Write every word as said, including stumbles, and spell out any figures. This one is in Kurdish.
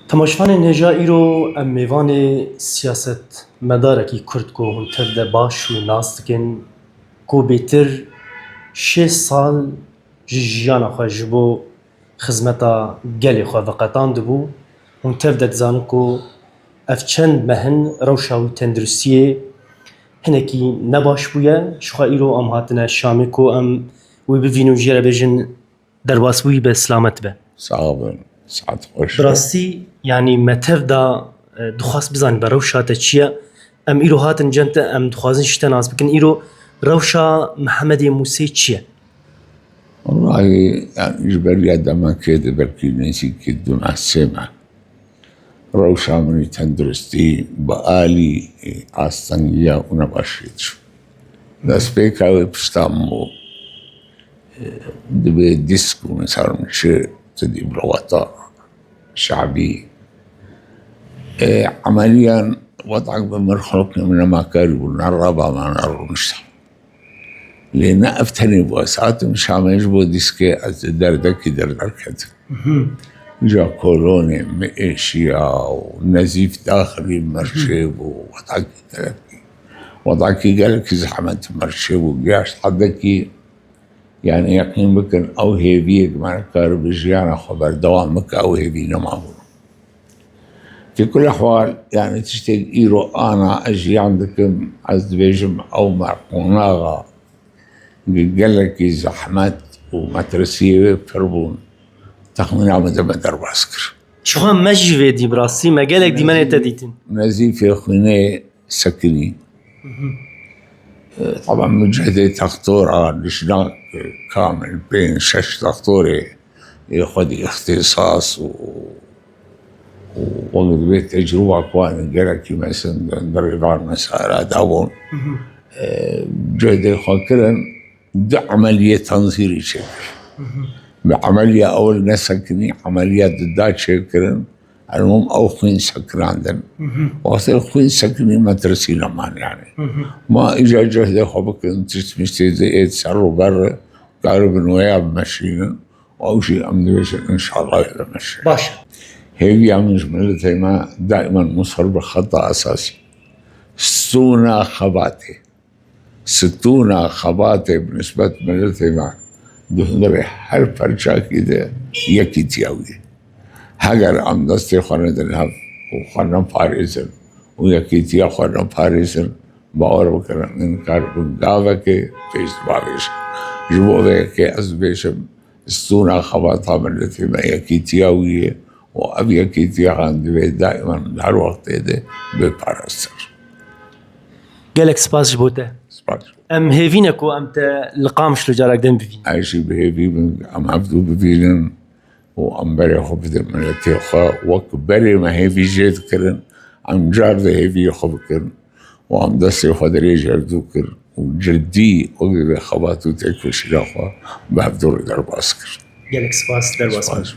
Temaşevanên hêja, îro em mêvanê siyasetmedarekî Kurd ku hûn tev de baş û nas dikin, ku bêtir şêst sal ji jiyana xwe ji bo xizmeta gelê xwe veqetandibû. Hûn tev de dizanin ku ev çend meh in rewşa wî tenduristiyê hinekî nebaş bûye. Ji xwe îro em hatine Şamê ku em wî bivînin û jê re bêjin, derbasbûyî be, silamet be. Sax bin, saet xweş. Bi rastî, yanî me tev da, e, dixwast bizanî be rewşa te çi ye. Em îro hatin cem te, em dixwazin ji te nas bikin. Îro rewşa Mihemedê Mûsê çi ye? Wellahî, yani, ji beriya demekê de belkî nêzîkî du meh, sê meh. Rewşa min ê tenduristî bi alî, e, astengiya û nebaşiyê diçû. Destpêka wê pişta min bû. E, dibê dîsk û mesela min çi tu dî bi weta şabî. E, emeliyan wetak bi min xelkê min nema karî bû, ne reba me, ne rûnişta. Lê ne ev tenê bû, ez hatim Şamê ji bo dîskê, ez di derdekî der derketim. Mhm. Ca kolonê min êşiya û Nezîf daxilî merçê bû, wetakî telebkî. Wetakî gelekî zehmet merçê bû, giyaşt hedekî, yani, yeqîn bikin, ew hêviyê ku me karibe jiyana xwe berdewam bike, ew hêvî nemabû. Fi kulli hal, yani, tiştek îro ana ez jiyan dikim, ez dibêjim ew me qonaxa gelekî zehmet û metirsiyê wê pir bûn. Texmîna min de me derbas kir. Çixa me jî vê dî, bi rastî me gelek dîmenê te dîtin. Nezîfê xwînê sekinî. Mhm. E, taban min cehdê textora, dişna, e, kamil pênc şeş textorê ê xwedî îxtîsas û, û wele divê tecrûba ku an gelekî mesin di rêvan mesara dabûn. Mhm. E, cehdê xwe kirin, du emeliyê tenzîrî çêkir. Mhm. Bi emeliya ewil nesekinî, emeliya duda çêkirin. Elmûm ew xwîn sekinandin. Mhm. Wextê xwîn sekinî metirsî neman yani. Mhm. Ma îca cehdê xwe bikin, tişt miştê di êt ser û ber, karibin wêya bimeşînin. Ew jî em dibêjin, înşallah, wê bimeşe. Baş e. Hêviya min ji miletê me daîman musir bi xeta esasî. Stûna xebatê. Stûna xebatê bi nisbet miletê me di hundirê her perçakî de yekîtiya wî ye. Heger em destê xwe nedin hev û xwe neparêzin û yekîtiya xwe neparêzin, bawer bikin, em ê nikaribin gavekê pêş bavêjin. Ji bo vê yekê ez dibêjim, stûna xebata miletê me yekîtiya wî ye û ev yekîtiya em divê daîman her wextê de bê parastir. Gelek spas ji bo te. Spas. Em hêvî ne ku em te li Qamişlo carek din bibînin. Ez jî bi hêvî bin em hevdû bibînin û em berê xwe bidin miletê xwe. Wek berê me hêvî jê dikirin, em car de hêviyê xwe bikin û em destê xwe dirêj erdû kir û cidî wek divê xebat û têkoşîna xwe bi hevdû re derbas kir. Gelek spas, derbas. Spas.